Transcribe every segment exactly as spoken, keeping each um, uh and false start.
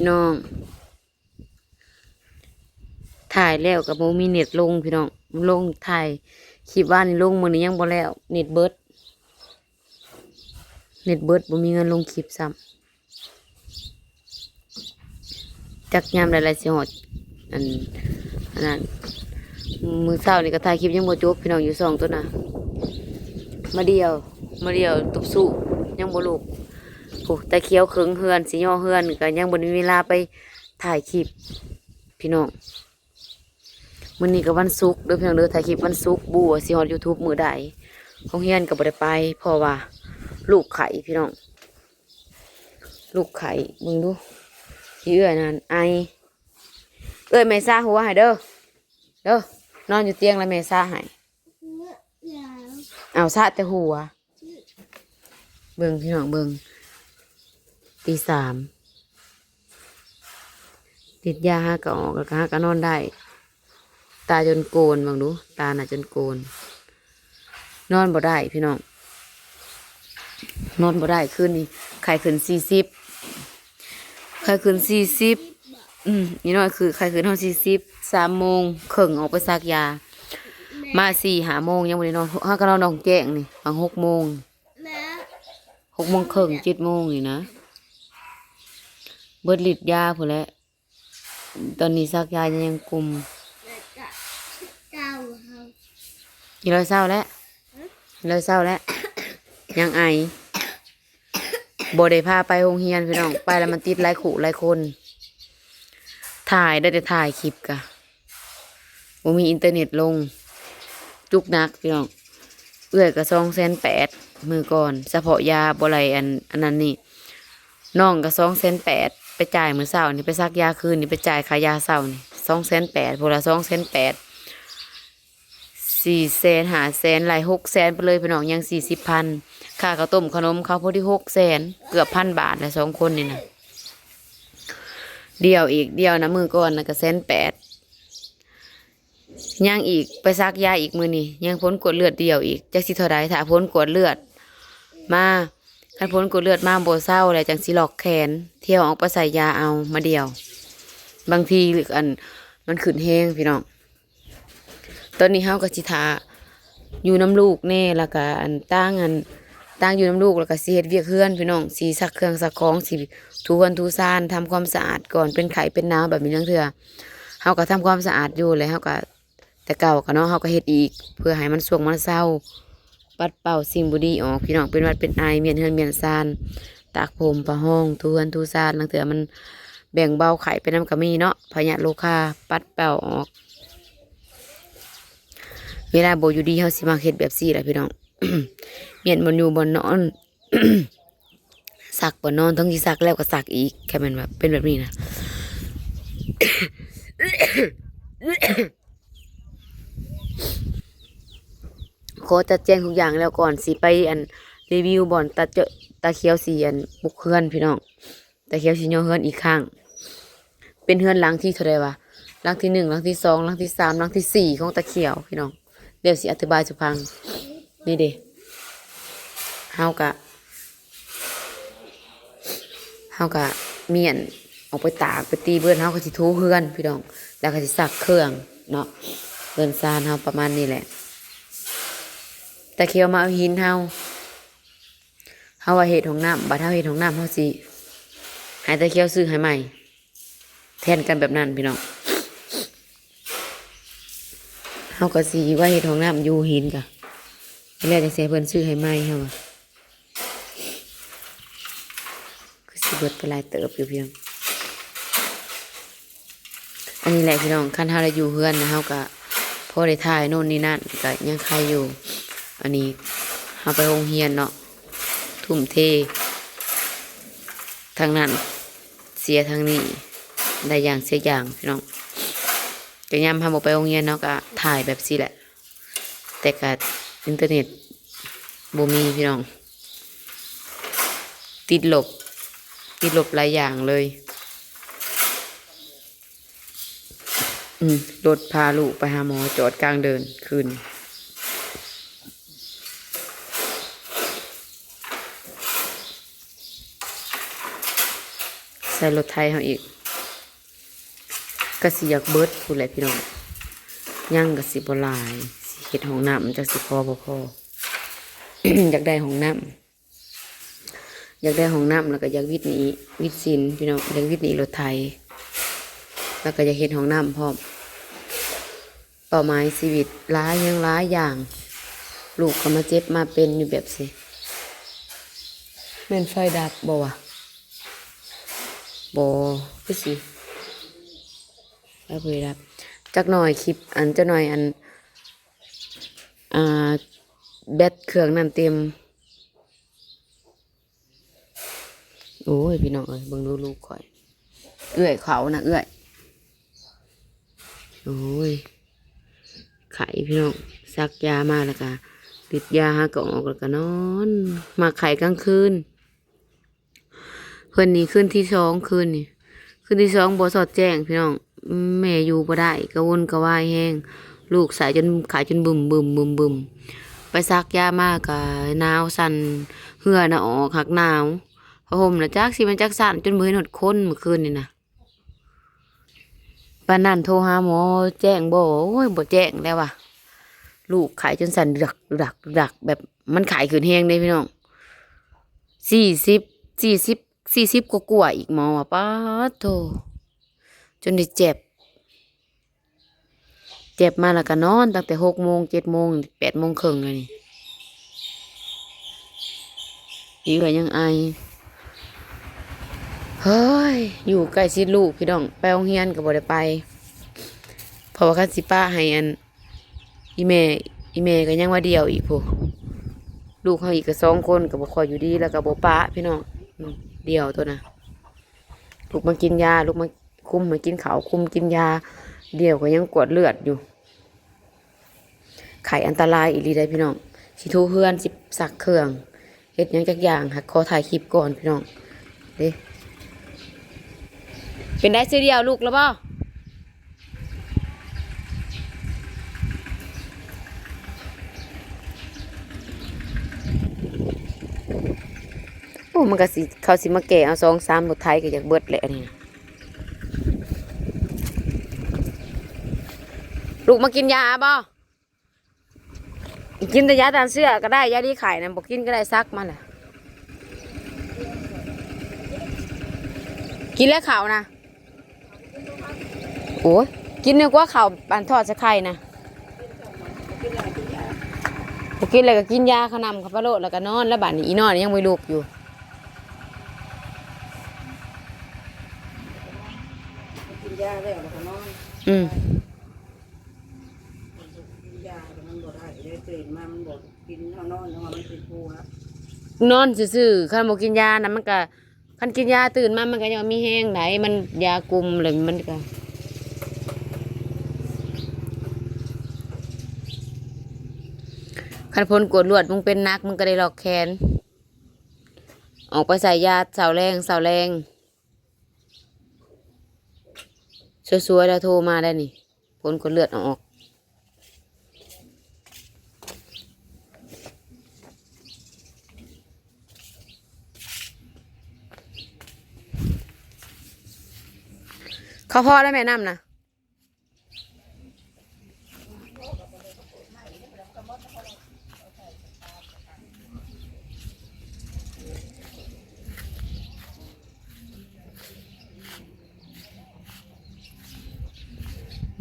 พี่น้อง ถ่ายแล้วก็บ่มีเน็ตลงพี่น้อง ลงถ่ายคลิปวานนี้ลงมื้อนี้ยังบ่แล้ว เน็ตเบิด เน็ตเบิด บ่มีเงินลงคลิปซ้ำ จักยามใดๆสิฮอด อัน อันนั้น มื้อเช้านี่ก็ถ่ายคลิปยังบ่จบพี่น้อง อยู่ซ่องตัวน่ะ มาเดี่ยว มาเดี่ยวตุบสู้ ยังบ่ลุก โอ้ ตาเขียวเคิงเฮือน สิย่อเฮือนก็ยังบ่ได้มีเวลาไปถ่ายคลิป พี่น้อง มื้อนี้ก็วันศุกร์เด้อพี่น้องเด้อ ถ่ายคลิปวันศุกร์ บ่ฮู้ว่าสิฮอด YouTube มื้อใด โรงเรียนก็บ่ได้ไป เพราะว่าลูกไข้พี่น้อง ลูกไข้ เบิ่งดู อีเอื้อยนั่นไอ เอื้อยแม่ซาหัวให้เด้อ เด้อ นอนอยู่เตียงแล้วแม่ซาให้ เอาซะแต่หัว เบิ่งพี่น้องเบิ่ง ตีสาม ติดยาหากะออก แล้วก็หากะนอนได้ ตาจนโกน เบิ่งดู ตาน่ะจนโกน นอนบ่ได้พี่น้อง นอนบ่ได้ คืนนี้ ไข้ขึ้นสี่สิบ ไข้ขึ้นสี่สิบ อืม อีน้อยคือไข้ขึ้นฮอดสี่สิบ สามโมงครึ่งออกไปซักยา มาสี่ห้าโมงยังบ่ได้นอน หากะนอนดองแจ้งนี่ หว่างหกโมง หกโมงครึ่ง เจ็ดโมงนี่นะ เบิดฤทธิ์ยาพู้นแหละ ตอนนี้ซักยายังกุม อีน้อยเซาแล้ว อีน้อยเซาแล้ว ยังไอ บ่ได้พาไปโรงเรียนพี่น้อง ไปแล้วมันติดหลายคู่หลายคน ถ่ายได้แต่ถ่ายคลิปกะ บ่มีอินเทอร์เน็ตลง จุกหนักพี่น้อง เอื้อยก็สองแสนแปด มื้อก่อน เฉพาะยาบ่ไหลอัน อันนั้นนี่ น้องก็สองแสนแปด ไปจ่ายมื้อเช้านี่ ไปซักยาคืนนี่ ไปจ่ายค่ายาเช้านี่ สองแสนแปด พู้นละ สองแสนแปด สี่แสน ห้าแสน ไหลหกแสนไปเลยพี่น้อง ยังสี่สิบพัน ค่าข้าวต้มขนมเขาพอดีหกแสน เกือบพันบาทแล้วสองคนนี่นะ เดี่ยวอีก เดี่ยวนะ มื้อก่อนนะก็แสนแปด ยังอีก ไปซักยาอีกมื้อนี้ ยังผลกวดเลือดเดี่ยวอีก จักสิเท่าใด ถ้าผลกวดเลือดมา คันผลกวดเลือดมาบ่เซาแล้ว จังสิล็อกแขน เที่ยวออกไปใส่ยาเอามาเดี่ยว บางที อัน มันขึ้นแฮงพี่น้อง ตอนนี้เฮาก็สิท่าอยู่นำลูกแน่ แล้วก็อันต่างอันต่างอยู่นำลูก แล้วก็สิเฮ็ดเวียกเฮือนพี่น้อง สิซักเครื่องซักของ สิถูเฮือนถูซาน ทำความสะอาดก่อนเป็นไข้เป็นหนาวแบบนี้ลางเทื่อ เฮาก็ทำความสะอาดอยู่แหละ เฮาก็แต่เก่าก็เนาะ เฮาก็เฮ็ดอีก เพื่อให้มันส่วงมันเซา ปัดเป่าสิ่งบ่ดีออกพี่น้อง เป็นหวัดเป็นไอ เมียนเฮือนเมียนซาน ตากผ้าห่มผ้าห้อง ถูเฮือนถูซาน ลางเทื่อมันแบ่งเบาไข้ไปนำก็มีเนาะ พยาธิโรคา ปัดเป่าออก เวลาบ่อยู่ดีเฮาสิมักเฮ็ดแบบซี่ล่ะพี่น้อง เมียนบ่อนอยู่บ่อนนอน ซักบ่อนนอน ทั้งที่ซักแล้วก็ซักอีก แค่แม่นว่าเป็นแบบนี้นะ ขอจัดแจงทุกอย่างแล้วก่อนสิไปอันรีวิวบ่อนตาเจาะ ตาเขียวสิอันบุกเฮือนพี่น้อง ตาเขียวสิย่อเฮือนอีกครั้ง เป็นเฮือนหลังที่เท่าใดวะ หลังที่หนึ่ง หลังที่สอง หลังที่สาม หลังที่สี่ของตาเขียวพี่น้อง เดี๋ยวสิอธิบายสู่ฟัง นี่เด้ เฮากะ เฮากะเมียนออกไปตากไปตีเบิ่น เฮาก็สิถูเฮือนพี่น้อง แล้วก็สิซักเครื่องเนาะ เฮือนซานเฮาประมาณนี้แหละ ตาเขียวมาเอาหินเฮา เฮาว่าเฮ็ดห้องน้ำ บัดเฮาเฮ็ดห้องน้ำ เฮาสิให้ตาเขียวซื้อให้ใหม่ แทนกันแบบนั้นพี่น้อง เฮาก็สิว่าเฮ็ดห้องน้ำอยู่หินกะ แล้วจังสิให้เพิ่นซื้อให้ใหม่เฮาว่า คือสิเบิดไปหลายเติบอยู่พี่น้อง อันนี้แหละพี่น้อง คันเฮาได้อยู่เฮือนนะ เฮากะพอได้ถ่ายโน่นนี่นั่น กะยังไคอยู่ อันนี้เฮาไปโรงเรียนเนาะ ทุ่มเท ทั้งนั้น เสียทั้งนี้ ได้อย่างเสียอย่างพี่น้อง กะยามเฮาบ่ไปโรงเรียนเนาะ กะถ่ายแบบซี่แหละ แต่กะอินเทอร์เน็ตบ่มีพี่น้อง ติดลบ ติดลบหลายอย่างเลย อืม รถพาลูกไปหาหมอจอดกลางเดินคืน ส ส่รถไถเฮาอีก ก็สิอยากเบิดพู้นแหละพี่น้อง ยังก็สิบ่หลาย สิเฮ็ดห้องน้ำจักสิพอบ่พอ อยากได้ห้องน้ำ อยากได้ห้องน้ำ แล้วก็อยากวิดหนี้ วิดสินพี่น้อง อยากวิดหนี้รถไถ แล้วก็อยากเฮ็ดห้องน้ำพร้อม เป้าหมายชีวิตหลายอย่างหลายอย่าง ลูกก็มาเจ็บมาเป็นอยู่แบบสิ แม่นไฟดับบ่วะ บ่ คือสิ ไฟบ่ได้ดับ จักหน่อยคลิป อัน จักหน่อยอัน อ่า แบตเครื่องนั่นเต็ม โอ้ย พี่น้องเอ้ย เบิ่งดูลูกข่อย เอื้อยเขานะ เอื้อย โอ้ย ไข้พี่น้อง สักยามาแล้วก็ ติดยาหาก็ออกแล้วก็นอน มาไข้กลางคืน เพิ่นนี่คืนที่สอง คืนนี่ คืนที่สองบ่สอดแจ้งพี่น้อง แม่อยู่บ่ได้ กระวนกระวายแฮง ลูกไส้จน ไข้จนบึมบึมบึมบึม ไปสักยามาก็หนาวสั่น เหื่อน่ะออก หักหนาว ผ้าห่มน่ะจักสิแม่นจักสั่น จนบ่เห็นฮอดคนเมื่อคืนนี่นะ ปานนั้นโทรหาหมอแจ้งบ่ โอ้ย บ่แจ้งแล้วว่ะ ลูกไข้จนสั่นดึกดักดึกดัก แบบมันไข้ขึ้นแฮงเด้พี่น้อง สี่สิบ สี่สิบ สี่สิบกว่าๆ อีก หมอว่า ป๊าดโธ่ จนได้เจ็บ เจ็บมาแล้วก็นอนตั้งแต่หกโมง เจ็ดโมง แปดโมงครึ่งเลยนี่ อีเอื้อยยังไอ เฮ้ย อยู่ใกล้ชิดลูกพี่น้อง ไปโรงเรียนก็บ่ได้ไป เพราะว่าคันสิปะให้อัน อีแม่ อีแม่ก็ยังว่าเดี่ยวอีกพู้น ลูกเฮาอีกก็สองคนก็บ่ค่อยอยู่ดี แล้วก็บ่ปะพี่น้อง อืม เดี่ยวตัวน่ะ ลูกมากินยา ลูกมาคุมมากินข้าว คุมกินยา เดี่ยวก็ยังกวดเลือดอยู่ ไข้อันตรายอีหลีเด้อพี่น้อง สิถูเฮือน สิซักเครื่อง เฮ็ดหยังจักอย่าง หากขอถ่ายคลิปก่อนพี่น้อง เด้ เป็นได้ซื้อเดี่ยวลูกแล้วบ่ โอ้ มันก็สิ เขาสิมาแก่เอาสองสามรถไถก็อยากเบิดแหละอันนี้นะ ลูกมากินยาบ่ กินแต่ยาต้านเชื้อก็ได้ ยาดีไข้นะ บ่กินก็ได้ ซักมาแหละ กินแล้วข้าวนะ โอ้ย กินนึกว่าข้าวปั่นทอดใส่ไข่นะ บ่กินแล้วก็กินยาขนำเข้าไปโลด แล้วก็นอน แล้วบัดนี้อีนอนยังบ่ลุกอยู่ กินยาแล้วแล้วก็นอน อืม กินยาแล้วมันบ่ได้ ได้ตื่นมามันบ่กิน เฮานอน เฮาว่ามันเป็นภูแล้ว นอนซื่อๆ คันบ่กินยานะมันก็ คันกินยาตื่นมามันก็ยังมีแฮงได๋ มันยากลุ่มเลยมันก็ คันผลกวดเลือดมึงเป็นหนัก มึงก็ได้ลอกแขน ออกไปใส่ยาเช้าแลง เช้าแลง สวยๆ แล้วโทรมาได้นี่ ผลกวดเลือดออก เขาพอแล้วแม่น้ำนะ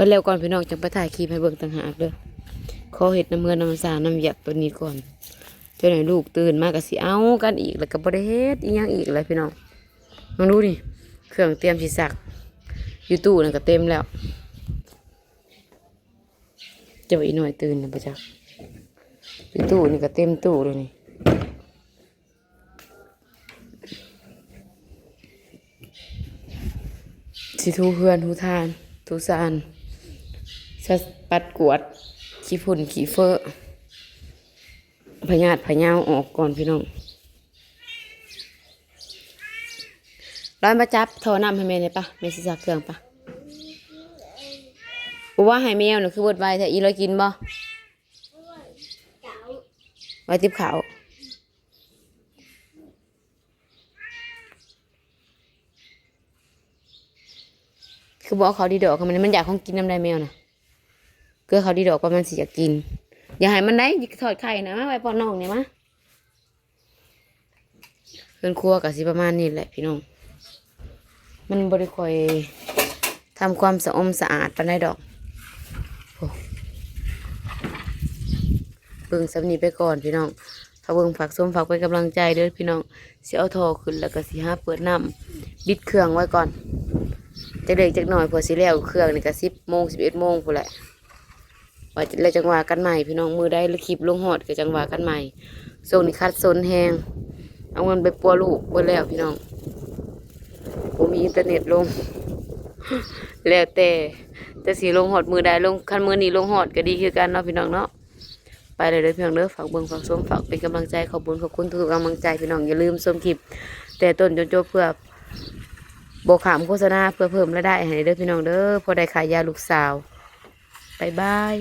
บัดแล้วก่อนพี่น้องจังไปถ่ายคลิปให้เบิ่งต่างหากเด้อ ขอเฮ็ดน้ำเฮือนน้ำซาน้ำเวียกตัวนี้ก่อน จักหน่อยลูกตื่นมาก็สิเอากันอีก แล้วก็บ่ได้เฮ็ดอีหยังอีกแล้วพี่น้อง มาดูนี่ เครื่องเตรียมสิซัก อยู่ตู้นั่นก็เต็มแล้ว เจ้าอีน้อยตื่นแล้วบ่จัก อยู่ตู้นี่ก็เต็มตู้เลยนี่ สิถูเฮือนถูทาน ถูซาน สะ ปัดกวาด ขี้ฝุ่นขี้เฟอะ พยาธิพะเยาออกก่อนพี่น้อง ร้อยมาจับท่อน้ำให้แม่หน่อยปะ แม่สิซักเครื่องปะ บ่ว่าให้แมวน่ะ คือเบิดไวแท้ อีร้อยกินบ่ ไว้ติบข้าว คือบอกเขาดีดอกมันมันอยากของกินน้ำได้แมวนะเกลือเขาดีดอกประมาณสิอยากกิน อย่าให้มันได้ทอดไข่นะมาไว้ป้อนน้องเนี่ยมาเพื่อนครัวก็สิประมาณนี้แหละพี่น้อง มันบ่ได้ค่อยทำความสะอมสะอาดปานใดดอกโอ้เบิ่งสำนี้ไปก่อนพี่น้อง ถ้าเบิ่งฝากส้มฝากเป็นกำลังใจเด้อพี่น้องสิเอาท่อขึ้นแล้วก็สิหาเปิดน้ำบิดเครื่องไว้ก่อนจักเล็กจักหน่อยเพื่อสิแล้วเครื่องนี่ก็สิบโมงสิบเอ็ดโมงพู้นแหละว่าแล้วจังว่ากันใหม่พี่น้องมือได้คลิปลงฮอดก็จังว่ากันใหม่ช่วงนี้ขัดสนแฮงเอาเงินไปปัวลูกเบิดแล้วพี่น้องบ่มีอินเทอร์เน็ตลง แล้วแต่จะสิลงฮอดมือใดลงคันมือนี้ลงฮอดก็ดีคือกันเนาะพี่น้องเนาะ ไปเลยเด้อพี่น้องเด้อฝากเบิ่งฝากชมฝากเป็นกำลังใจขอบคุณขอบคุณทุกๆกำลังใจพี่น้องอย่าลืมชมคลิป แต่ต้นจนจบเพื่อบ่ข้ามโฆษณาเพื่อเพิ่มรายได้ให้เด้อพี่น้องเด้อพอได้ขายยาลูกสาวบ๊ายบาย